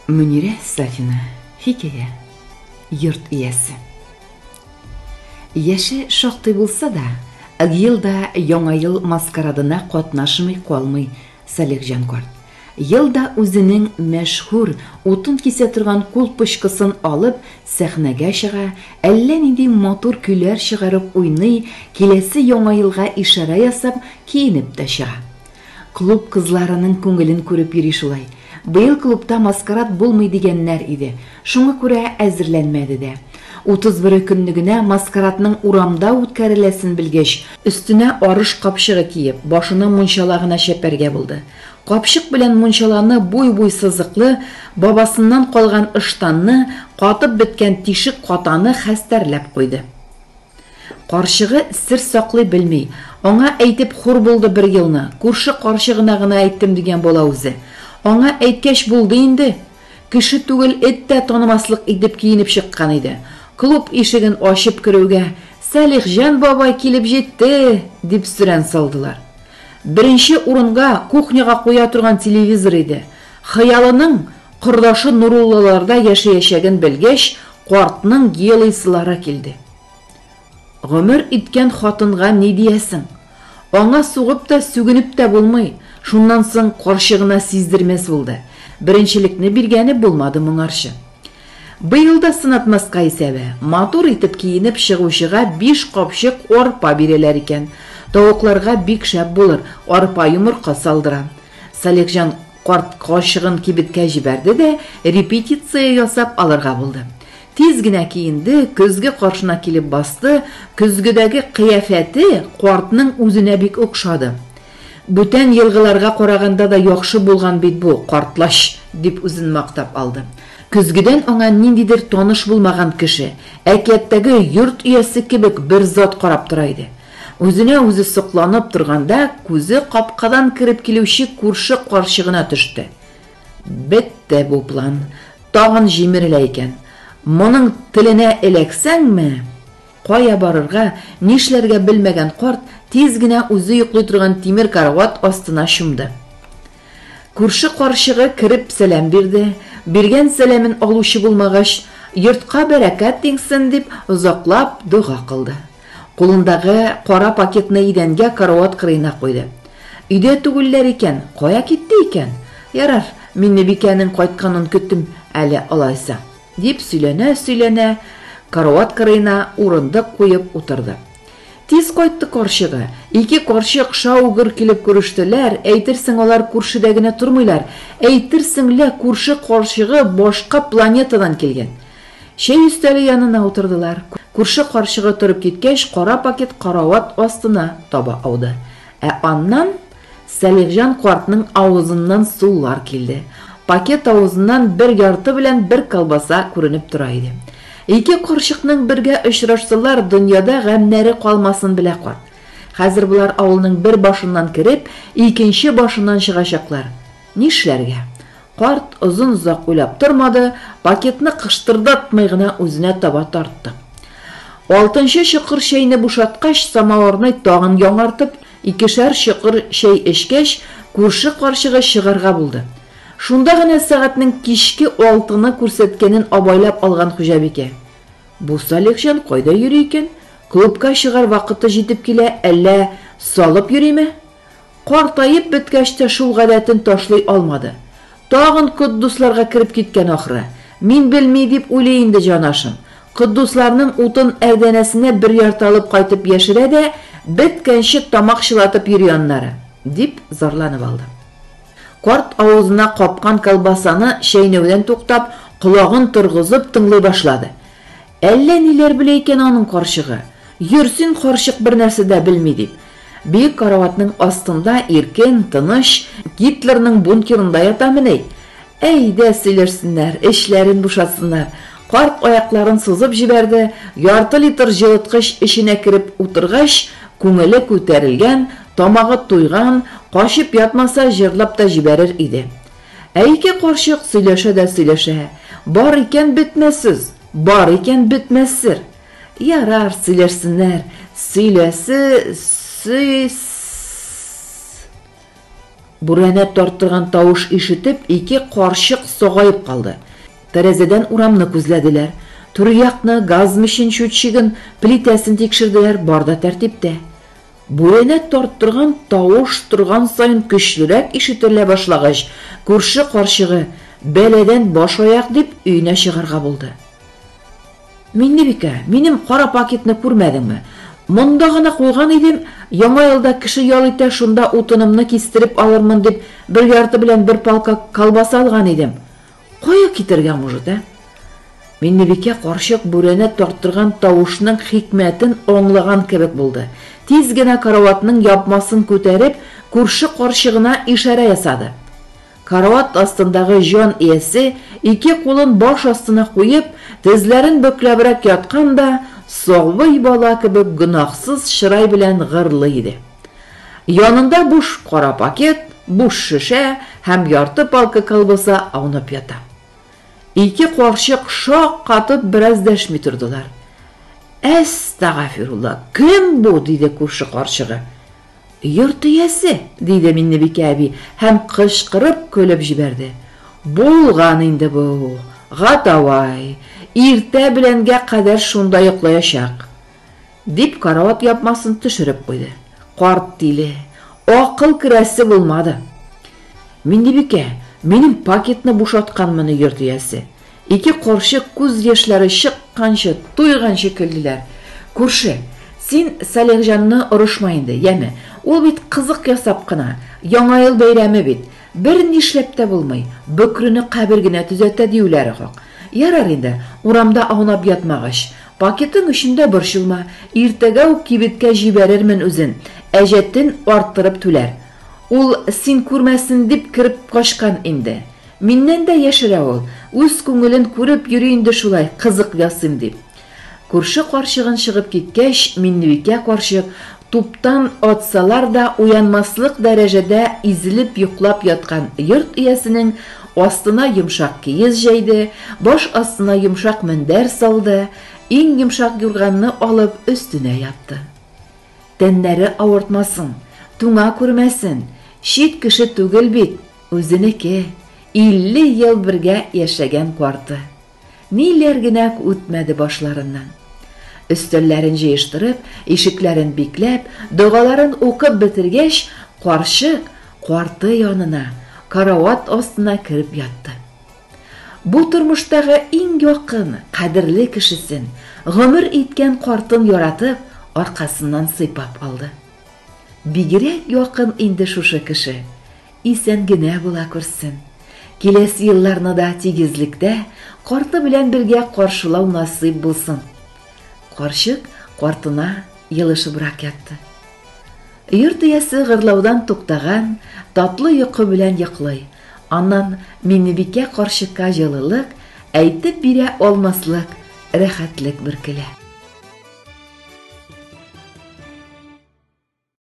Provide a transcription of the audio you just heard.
Мөнирә Сафина. Хикәя. Йорт иясе. Яше шактый булса да, ел да Яңа ел маскарадына катнашмый калмый Салихҗан карт. Ел да үзенең мәшһүр утын кисә торган кул пычкысын алып, сәхнәгә чыга, әллә нинди матур көйләр чыгарып уйный, киләсе Яңа елга ишарә ясап, киенеп тә чыга. Клуб кызларының күңелен күреп йөри шулай. Быел клубта маскарад булмый дигәннәр иде. Шуңа күрә әзерләнмәде дә. 31 көнне генә маскарадның урамда үткәреләсен белгәч, өстенә арыш капчыгы киеп, башына мунчала гына чәпәргә булды. Капчык белән мунчаланы буй-буй сызыклы, бабасыннан калган ыштанны, катып беткән тишек катаны хәстәрләп куйды. Карчыгы сер саклый белми. Аңа әйтеп хур булды бер елны. Күрше карчыгына гына әйттем дигән була үзе. Аңа әйткәч булды инде. Кеше түгел, эт тә танымаслык итеп киенеп чыккан иде. Клуб ишеген ачып керүгә, Сәлихҗан бабай килеп җитте! дип сөрән салдылар. Беренче урынга кухняга куя торган телевизор иде. Хыялының кордашы Нуруллаларда яшәячәген белгәч, картның елыйсылары килде. Гомер иткән хатынга ни диясең? Аңа сугып та, сүгенеп тә булмый. Шуннан соң карчыгына сиздермәс булды. Беренчелекне биргәне булмады моңарчы. Быел да сынатмаска исәбе. Матур итеп киенеп чыгучыга биш капчык арпа бирәләр икән. Тавыкларга бик шәп булыр, арпа йомырка салдыра. Салихҗан карт карчыгын кибеткә җибәрде дә, репетиция ясап алырга булды. Тиз генә киенде, көзге каршына килеп басты, көзгедәге кыяфәте картның үзенә бик охшады. Бүтән елгыларга караганда да яхшы булган бит бу, картлач, дип үзен мактап алды. Көзгедән аңа ниндидер таныш булмаган кеше, әкияттәге йорт иясе кебек бер зат карап тора иде. Үзенә үзе сокланып торганда, күзе капкадан кереп килүче күрше карчыгына төште. Бетте бу план. Тагын җимерелә икән. Моның теленә эләксәңме? Кая барырга, нишләргә белмәгән карт тиз генә үзе йоклый торган тимер карават астына чумды. Күрше карчыгы кереп сәлам бирде. Биргән сәламен алучы булмагач, йортка бәрәкәт иңсен дип, озаклап дога кылды. Кулындагы кара пакетны идәнгә карават кырыена куйды. Өйдә түгелләр икән, кая китте икән? Ярар, Миннебикәнең кайтканын көтим әле алайса, дип сөйләнә-сөйләнә, карават кырыена урындык куеп утырды. Тиз кайтты карчыгы. Ике карчык шау-гөр килеп күрештеләр, әйтерсең алар күршедә генә тормыйлар, әйтерсең лә күрше карчыгы башка планетадан килгән. Чәй өстәле янына утырдылар. Күрше карчыгы торып киткәч, кара пакет карават астына таба ауды. Ә аннан Сәлихҗан картның авызыннан сулар килде. Пакет авызыннан бер ярты белән бер колбаса күренеп тора иде. Ике карчыкның бергә очрашсалар, дөньяда гамьнәре калмасын белә карт. Хәзер болар авылның бер башыннан кереп, икенче башыннан чыгачаклар. Нишләргә? Карт озын-озак уйлап тормады, пакетны кыштырдатмый гына үзенә таба тартты. Алтынчы чокыр чәйне бушаткач, самавырны тагын яңартып, икешәр чокыр чәй эчкәч, күрше карчыгы чыгарга булды. Шунда гына сәгатьнең кичке алтыны күрсәткәнен абайлап алган хуҗабикә. Бу Салихҗан кайда йөри икән? Клубка чыгар вакыты җитеп килә, әллә салып йөриме? Картаеп беткәч тә шул гадәтен ташлый алмады. Тагын Котдусларга кереп киткән ахры. Мин белми дип уйлый инде җанашым. Котдусларның утын әрдәнәсенә бер ярты алып кайтып яшерә дә, беткәнче тамак чылатып йөри аннары, дип зарланып алды. Карт авызына капкан колбасаны чәйнәүдән туктап, колагын торгызып тыңлый башлады. Әллә ниләр белә икән аның карчыгы. Йөрсен карчык бернәрсә дә белми дип. Биек караватның астында иркен, тыныч, Гитлерның бункерында ятамыни? Әйдә сөйләшсеннәр, эчләрен бушатсыннар. Карт аякларын сузып җибәрде, ярты литр җылыткыч эченә кереп утыргач, күңеле күтәрелгән, тамагы туйган, качып ятмаса, җырлап та җибәрер иде. Ә ике карчык сөйләшә дә сөйләшә. Бар икән бетмәс сүз, бар икән бетмәс сер. Ярар, сөйләшсеннәр, сөйләсе, сөй. Бүрәнә тарттырган тавыш ишетеп, ике карчык сагаеп калды. Тәрәзәдән урамны күзләделәр. Түр якны, газ мичен, счетчигын, плитәсен тикшерделәр, бар да тәртиптә. Бүрәнә тарттырган тавыш торган саен көчлерәк ишетелә башлагач, күрше карчыгы, бәладән баш-аяк дип, өенә чыгарга булды. Миннебикә, минем кара пакетны күрмәдеңме? Монда гына куйган идем, Яңа елда кеше ял итә, шунда утынымны кистереп алырмын дип, бер ярты белән бер палка колбаса алган идем. Кая китергә мужыт, ә? Миннебикә карчык бүрәнә тарттырган тавышның хикмәтен аңлаган кебек булды. Тиз генә караватның япмасын күтәреп, күрше карчыгына ишарә ясады. Карават астындагы җан иясе, ике кулын баш астына куеп, тезләрен бөкләбрәк яткан да, сабый бала кебек гөнаһсыз чырай белән гырлый иде. Янында буш кара пакет, буш шешә һәм ярты палка колбаса аунап ята. Ике карчык шаккатып бераз дәшми тордылар. Әстәгафирулла, кем бу? диде күрше карчыгы. Йорт иясе, диде Миннебикә әби һәм кычкырып көлеп җибәрде. Булган инде бу, гатавай, иртә беләнгә кадәр шунда йоклаячак. Дип карават япмасын төшереп куйды. Карт тиле, акыл керәсе булмады. Миннебикә, минем пакетны бушатканмыни йорт иясе? Ике карчык күз яшьләре чыкканчы, туйганчы көлделәр. Күрше, син Салихҗанны орышма инде, яме. Ул бит кызык ясап кына. Яңа ел бәйрәме бит. Бер нишләп тә булмый. Бөкрене кабер генә төзәтә диюләре хак. Ярар инде, урамда аунап ятмагач. Пакетың өчен дә борчылма. Иртәгә үк кибеткә җибәрермен үзен. Әҗәтен арттырып түләр. Ул син күрмәсен дип кереп качкан инде. Миннән дә яшерә ул, үз күңелен күреп йөри инде шулай, кызык ясыйм дип. Күрше карчыгын чыгып киткәч, Миннебикә карчык, туптан атсалар да уянмаслык дәрәҗәдә изелеп йоклап яткан йорт иясенең астына йомшак киез җәйде, баш астына йомшак мендәр салды, иң йомшак юрганны алып өстенә япты. Тәннәре авыртмасын, туңа күрмәсен, чит кеше түгел бит, үзенеке, 50 ел бергә яшәгән карты. Ниләр генә үтмәде башларыннан. Өстәлләрен җыештырып, ишекләрен бикләп, догаларын укып бетергәч, карчык карты янына, карават астына кереп ятты. Бу тормыштагы иң якын, кадерле кешесен, гомер иткән картын яратып, аркасыннан сыйпап алды. Бигрәк якын инде шушы кеше. Исән генә була күрсен. Киләсе елларны да тигезлектә, карты белән бергә каршылау насыйп булсын. Карчык картына елышыбрак ятты. Йорт иясе гырлаудан туктаган, татлы йокы белән йоклый. Аннан Миннебикә карчыкка җылылык, әйтеп бирә алмаслык рәхәтлек бөркелә.